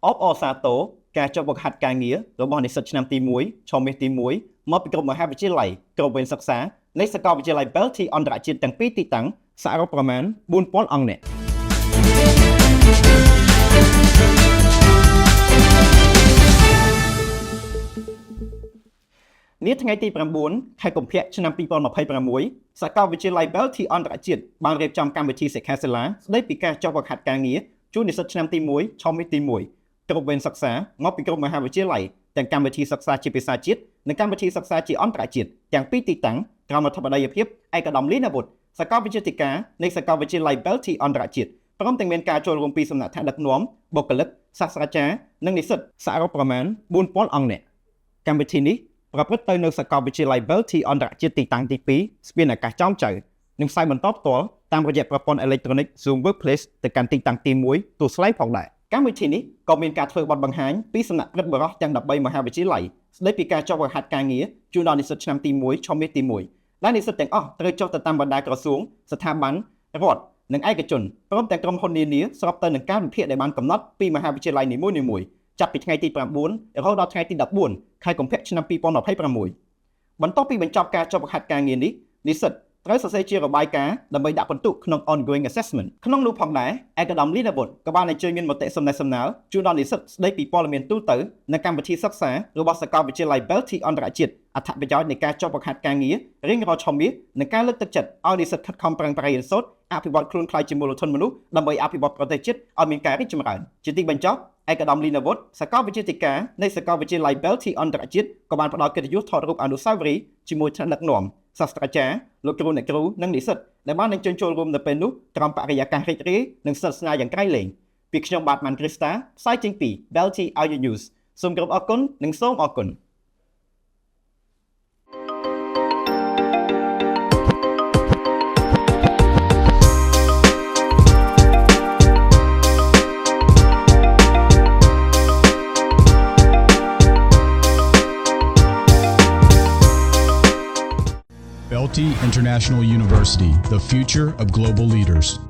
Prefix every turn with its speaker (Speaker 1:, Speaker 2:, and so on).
Speaker 1: អបអរសាទរការចុះបង្ហាត់ការងាររបស់និស្សិតឆ្នាំទី1ឆមាសទី1មកពីក្រុមមហាវិទ្យាល័យក្រុមវេនសិក្សានៃសាកលវិទ្យាល័យ Belty អន្តរជាតិទាំងពីរទីតាំងសរុបប្រមាណ4000អង្គនាក់ នាថ្ងៃទី9ខែកុម្ភៈឆ្នាំ2026សាកលវិទ្យាល័យ Belty អន្តរជាតិបានរៀបចំកម្មវិធីសិក្ខាសាលាស្ដីពីការចុះបង្ហាត់ការងារជូននិស្សិតឆ្នាំទី1ឆមាសទី1គ្រប់វេនសិក្សាមកពីគ្រប់មហាវិទ្យាល័យទាំងកម្មវិធីសិក្សាជាភាសាជាតិនិងកម្មវិធីសិក្សាជាអន្តរជាតិទាំងពីរទីតាំងក្រោមអធិបតីភាពឯកឧត្តមលីណាវុធសាកលវិទ្យាធិការនៃសាកលវិទ្យាល័យ Belty អន្តរជាតិព្រមទាំងមានការចូលរួមពីសំណាក់ថ្នាក់ដឹកនាំបុគ្គលិកសាស្ត្រាចារ្យនិងនិស្សិតសរុបប្រមាណ4000អង្គនាក់កម្មវិធីនេះ ប្រព្រឹត្តទៅនៅសាកលវិទ្យាល័យ Belty អន្តរជាតិទីតាំងទី2ស្ពានអាកាសចោមចៅនិងផ្សាយបន្តផ្ទាល់តាមរយៈប្រព័ន្ធអេឡិចត្រូនិក Zoom Workplace ទៅកាន់ទីតាំងទី1ទួលស្លែងផងដែរកម្មវិធីនេះក៏មានការធ្វើបទបង្ហាញពីសំណាក់ព្រឹទ្ធបុរសទាំង13មហាវិទ្យាល័យស្ដីពីការចុះបង្ហាត់ការងារជូនដល់និស្សិតឆ្នាំទី1ឆមាសទី1ដែលនិស្សិតទាំងអស់ត្រូវចុះទៅតាមបណ្ដាក្រសួងស្ថាប័នរដ្ឋនិងឯកជនព្រមទាំងក្រុមហ៊ុននានាស្របទៅនឹងការវិភាគដែលបានកំណត់ពីមហាវិទ្យាល័យនីមួយៗចាប់ពីថ្ងៃទី9រហូតដល់ថ្ងៃទី14ខែកុម្ភៈឆ្នាំ2026បន្ទាប់ពីបញ្ចប់ការចុះបង្ហាត់ការងារនេះនិស្សិតត្រូវសរសេរជារបាយការណ៍ដើម្បីដាក់ពិន្ទុក្នុង ongoing assessment ក្នុងនោះផងដែរឯកឧត្តមលីណាវុធក៏បានអញ្ជើញមានមតិសំណេះសំណាលជូនដល់និស្សិតស្ដីពីព័ត៌មានទូទៅនិងកម្មវិធីសិក្សារបស់សាកលវិទ្យាល័យ Belty អន្តរជាតិអត្ថប្រយោជន៍នៃការចុះបង្ហាត់ការងាររៀងរាល់ឆមាសនិងការលើកទឹកចិត្តឲ្យនិស្សិតខិតខំប្រឹងប្រែងរៀនសូត្រអភិវឌ្ឍខ្លួនក្លាយជាមូលធនមនុស្សដើម្បីអភិវឌ្ឍប្រទេសជាតិឲ្យមានការរីកចម្រើនជាទីបញ្ចប់ឯកឧត្តមលីណាវុធសាកលវិទ្យាធិការនៃសាកលវិទ្យាល័យ Belty អន្តរជាតិក៏បានផ្ដល់កិត្តិយសថតរូបអនុស្សាវរីយ៍ជាមួយថ្នាក់ដឹកនាំសាស្ត្រាចារ្យលោកគ្រូអ្នកគ្រូនិងនិស្សិតដែលបានអញ្ជើញចូលរួមនៅពេលនោះក្រោមបរិយាកាសរីករាយនិងស្និទ្ធស្នាលយ៉ាងក្រៃលែងពីខ្ញុំបាទម៉ាន់គ្រីស្តាផ្សាយចេញពី Belty Audio News សូមគោរពអរគុណនិងសូមអរគុណ
Speaker 2: Belty International University, the future of global leaders.